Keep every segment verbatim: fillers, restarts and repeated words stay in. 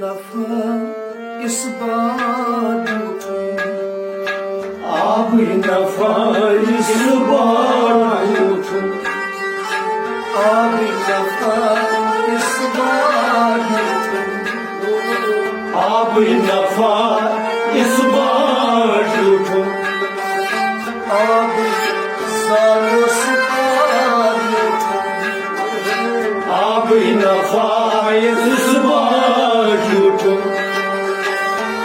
نفع اثبات ڈیوٹھم۔ آبٕے نفع اثبات ڈیوٹھم۔ آبٕے نفع اثبات ڈیوٹھم۔ آبٕے نفع اثبات ڈیوٹھم۔ آبٕے زالو سپار ڈیوٹھم۔ آبٕے نفع اثبات ڈیوٹھم۔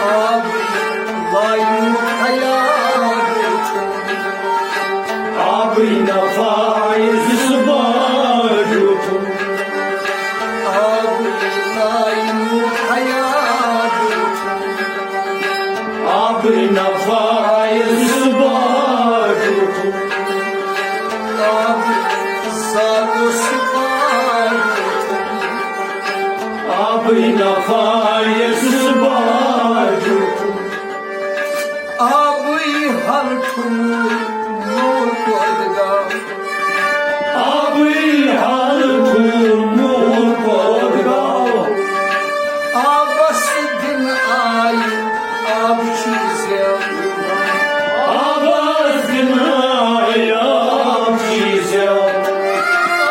آبٕے لایوٗ حیات ڈیوٹھم۔ آبٕے نفع اثبات ڈیوٹھم۔ آبٕے لایوٗ حیات ڈیوٹھم۔ آبٕے نفع اثبات ڈیوٹھم۔ آبٕے زالو سپار ڈیوٹھم۔ آبٕے نفع اثبات ڈیوٹھم۔ آبٕے حل ٹھوٗل نوٗر پٲدٕ گاو۔ آبٕے حل ٹھوٗل نوٗر پٲدٕ گاو۔ آبس دِنہٕ آیہِ آبہٕ چیٖز زٮ۪و۔ آبس دِنہٕ آیہِ آبہٕ چیٖز زٮ۪و۔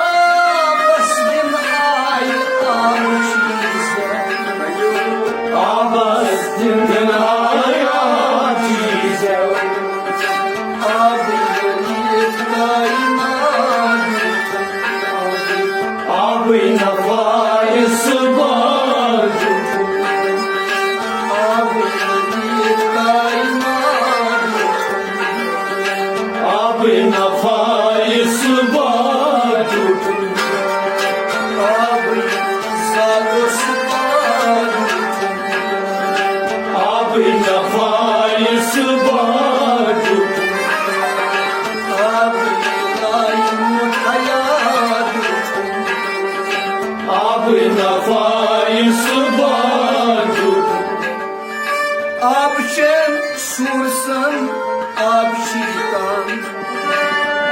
آبس دِنہٕ آیہِ آبہٕ چیٖز زٮ۪و۔ آبس دِنہٕ آیہِ آبہٕ چیٖز زٮ۪و۔ آبٕے ؤلی کائنات۔ آبٕے نفع اثبات ڈیوٹھم۔ آبٕے ؤلی کائنات۔ آبٕے نفع اثبات ڈیوٹھم۔ آبٕے زالو سپار ڈیوٹھم۔ آبٕے نفع اثبات ڈیوٹھم۔ آبٕے لایوٗ حیات ڈیوٹھم۔ آبٕے نفع اثبات ڈیوٹھم۔ آبہٕ چٮ۪ن سوٗرژن آبہٕ چیٖتن۔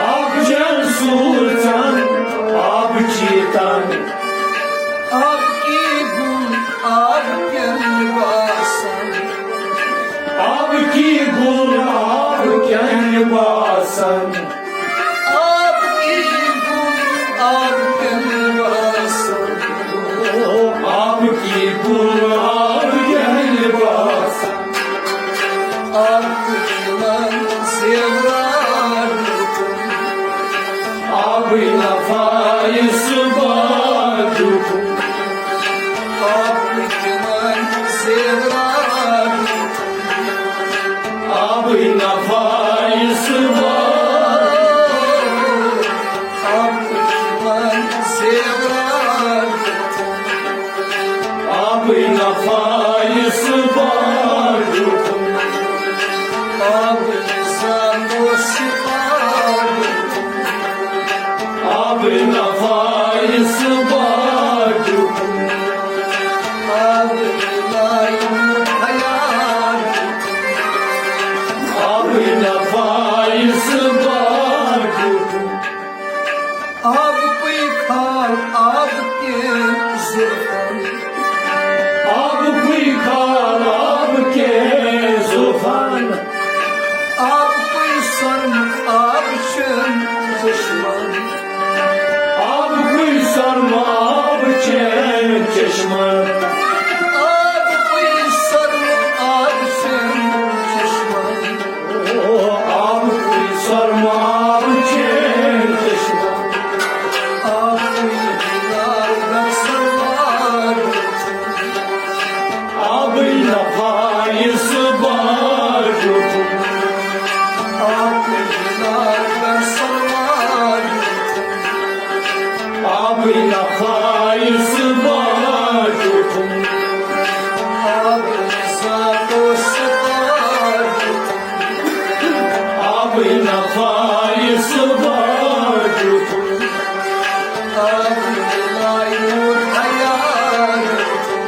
آبہٕ چٮ۪ن سوٗرژن آبہٕ چیٖتن۔ آبہٕ کی گُل آبہٕ کٮ۪ن لِباسن۔ آبہٕ کی گُل آبہٕ کٮ۪ن لِباسن۔ آبہٕ کی گُل آبہٕ کٮ۪ن لِباسن۔ آبہٕ کی گُل آبہٕ کٮ۪ن لِباسن۔ آبٕے تِمن زیورات ڈیوٹھم۔ آبٕے نفع اثبات ڈیوٹھم۔ آبٕے تِمن زیورات ڈیوٹھم۔ آبٕے نفع اثبات۔ آبٕے تِمن زیورات ڈیوٹھم۔ آبٕے نفع اثبات ڈیوٹھم۔ آبٕے زالو سپار ڈیوٹھم۔ آبٕے نفع اثبات ڈیوٹھم۔ آبٕے لایوٗ حیات ڈیوٹھم۔ آبٕے نفع اثبات ڈیوٹھم۔ آبہٕ پُے کھال آبہٕ کٮ۪ن زُلفن۔ آبہٕ پُے کھال آبہٕ کٮ۪ن زُلفن۔ آبہٕ پُے سۄرمہٕ آبہٕ چٮ۪ن چشمن۔ آبہٕ پُے سۄرمہٕ آبہٕ چٮ۪ن چشمن۔ آبہٕ پُے سۄرمہٕ آبہٕ چٮ۪ن چشمن۔ آبٕے سۄرمہٕ آبہٕ چٮ۪ن چشمن۔ آبٕے ہلال در سروار۔ آبٕے نفع اثبات ڈیوٹھم۔ آبٕے ہلال در سروار۔ آبٕے نفع اثبات ڈیوٹھم۔ آبٕے زالو سپار ڈیوٹھم۔ آبٕے نفع اثبات ڈیوٹھم۔ آبٕے لایوٗ حیات ڈیوٹھم۔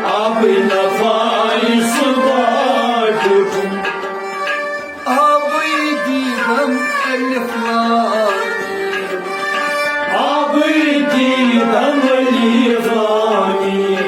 آبٕے نفع اثبات ڈیوٹھم۔ آبٕے دیٖدم الف لام میم۔ آبٕے دیٖدم الف لام میم۔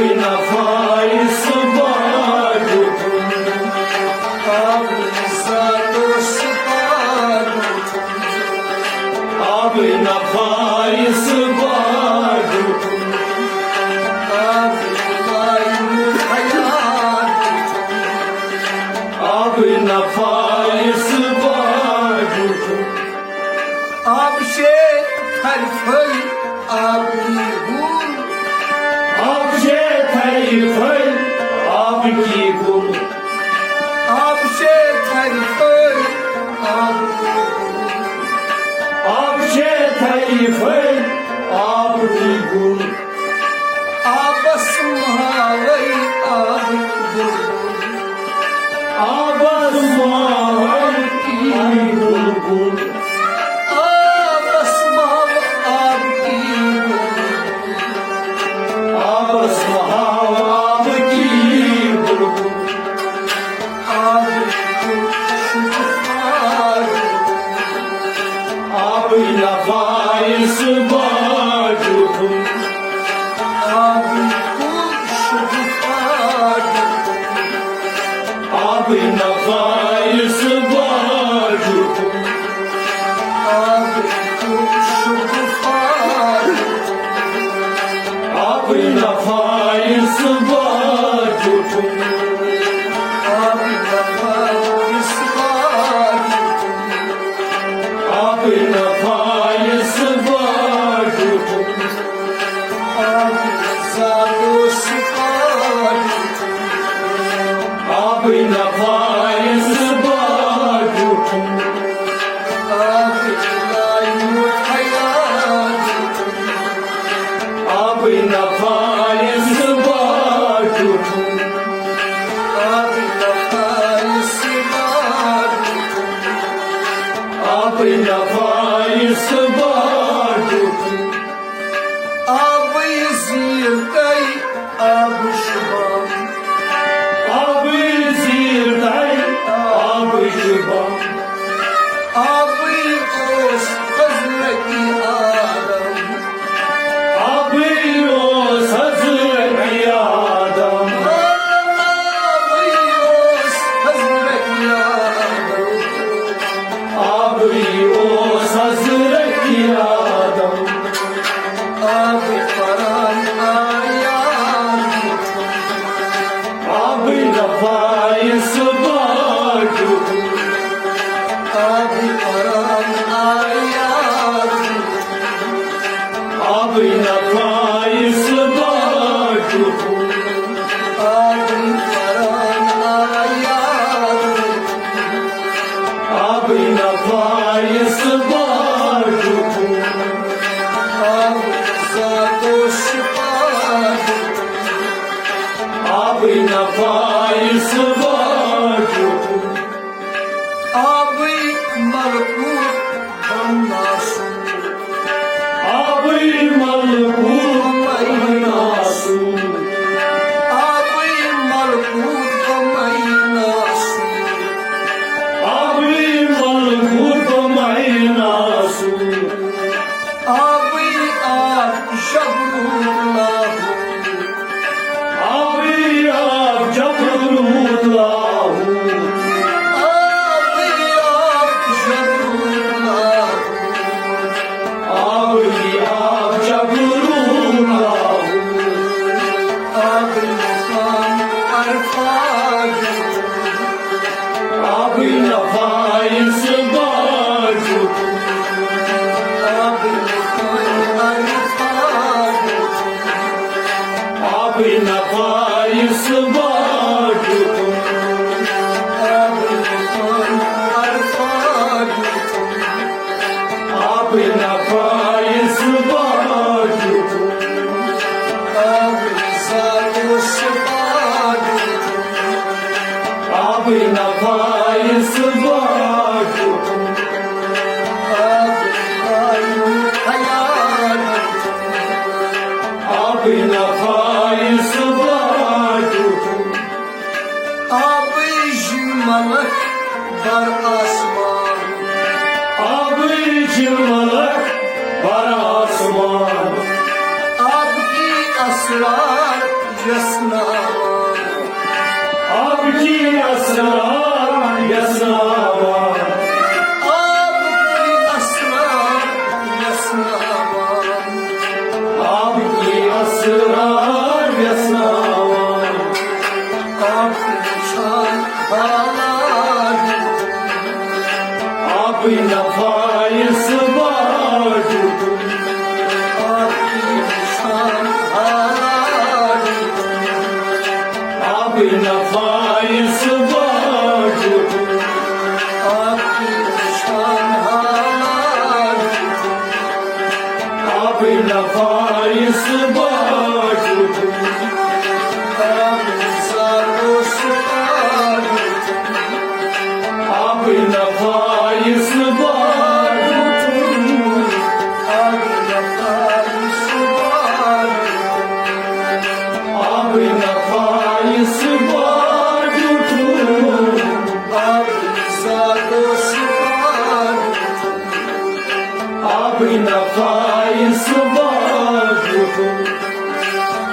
نفایس باجُک، آبٕے ذاتو صفاتُک، آبٕے نفایس باجُک، آبٕے قیوم حیاتُک، آبٕے نفایس باجُک۔ آب شے تھرِ پھٔلۍ، آب کی گُل۔ آب شے تھرِ پھٔلۍ، آب کی گُل۔ آب شے تھرِ پھٔلۍ، آب کی گُل۔ آب شے تھرِ پھٔلۍ، آب کی گُل۔ آبس مہاوے آب بلبل۔ آبس مہاوے آب بلبل۔ آبس مہاوے آب بلبل۔ آبس مہاوے آب بلبل۔ آبٕے کُل شُد فاضل، آبٕے نفایس باجُک۔ آبٕے کُل شُد فاضل، آبٕے نفایس باجُک۔ آبٕے کُل شُد فاضل، آبٕے نفایس باجُک۔ آبٕے نفایس باجُک۔ آبٕے نفایس باجُک۔ آبٕے ذاتو صفاتُک۔ آبٕے نفایس باجُک۔ آبٕے قیوم حیاتُک۔ آبٕے نفایس باجُک۔ آبٕے نفایس باجُک۔ آبٕے نفایس باجُک۔ آبٕے زیٖر تہٕ آبہٕ شباب۔ آبٕے زیٖر تہٕ آبہٕ شباب۔ آبٕے اوس حضرت آدم۔ آبٕے اوس حضرت آدم۔ آبٕے اوس حضرت آدم۔ آبٕے اوس حضرت آدم۔ آبٕے پران آیات۔ آبٕے نفایس باجُک۔ آبٕے پران آیات۔ آبٕے نفایس باجُک۔ آبٕے پران آیات۔ آبٕے نفایس باجُک۔ آبٕے ذاتو صفاتُک۔ آبٕے نفایس باجُک۔ آبٕے ملکوت بم ناسوت۔ آبٕے ملکوت بم ناسوت۔ آبٕے ملکوت بم ناسوت۔ آبٕے ملکوت بم ناسوت۔ آبٕے آب جبروت لاہوت۔ آبٕے آب جبروت لاہوت۔ آبٕے آب جبروت لاہوت۔ آبٕے آب جبروت لاہوت۔ آبٕے مقام عرفات۔ آبٕے نفایس باجُک۔ آبٕے مقام عرفات۔ آبٕے نفایس باجُک۔ آبٕے مقام عرفات۔ آبٕے نفایس باجُک۔ آبٕے ذاتو صفاتُک۔ آبٕے نفایس باجُک۔ آبٕے قیوم حیاتُک۔ آبٕے نفایس باجُک۔ آبٕے جِن ملک بر آسمان۔ آبٕے جِن ملک بر آسمان۔ آب کی اسرار یَسناوان۔ آبٕکی اسرار یَسناوان۔ آبٕکی اسرار یَسناوان۔ آبٕکی اسرار یَسناوان۔ آبٕکی وٕچھان حالات۔ آبٕے نفایس باجُک۔ آبٕے نشان حالات۔ آبٕے نفایس باجُک۔ آبٕے نشان حالات۔ آبٕے نفایس باجُک۔ آبٕے زاگوس باجُک۔ آبٕے نفایس باجُک۔ آبٕے نفایس باجُک۔ آبٕے نفایس باجُک۔ آبٕے زاگوس باجُک۔ آبٕے نفایس باجُک۔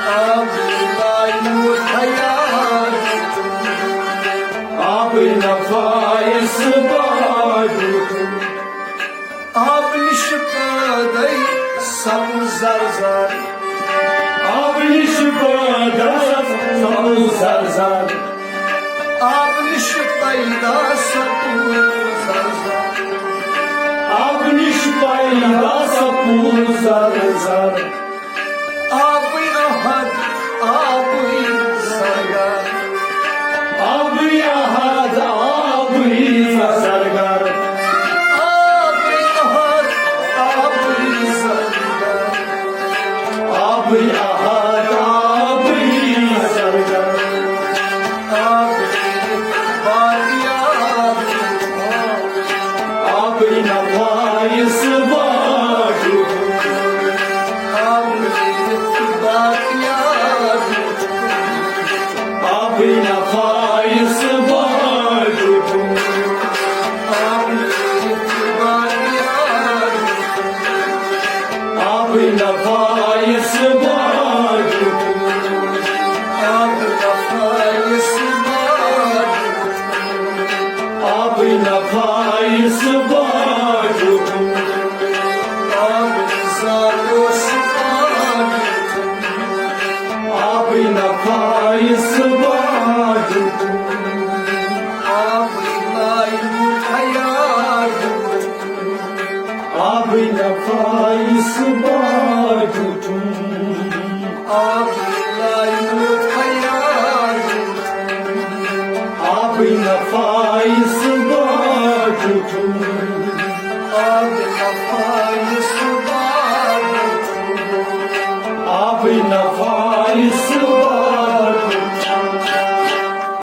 آبٕے لایمُت حیات۔ آبٕے نفایس باجُک۔ آبہٕ نِش پٲدَے سبٕز زرزر۔ آبہٕ نِش پٲدٕ سبٕز زرزر۔ آبہٕ نِش پیدا سبٕز زرزر۔ آبہٕ نِش پیدا سبٕز زرزر۔ آبٕے احد، آبٕے سرگر۔ آبٕے احد، آبٕے سرگر۔ آبٕے احد، آبٕے سرگر۔ آبٕے احد، آبٕے سرگر۔ آبٕے باقیات۔ آبٕے نفایس باجُک۔ آبٕے باقیات۔ آبٕے نفایس باجُک۔ آبٕے باقیات۔ آبٕے نفایس باجُک۔ آبٕے نفایس باجُک۔ آبٕے نفایس باجُک۔ آبٕے زاگوس باجُک۔ آبٕے نفایس باجُک۔ آبٕے لایمُت حیات۔ آبٕے نفایس باجُک۔ آبٕے لایمُت حیات۔ آبٕے نفایس باجُک۔ آبٕے نفایس باجُک۔ آبٕے نفایس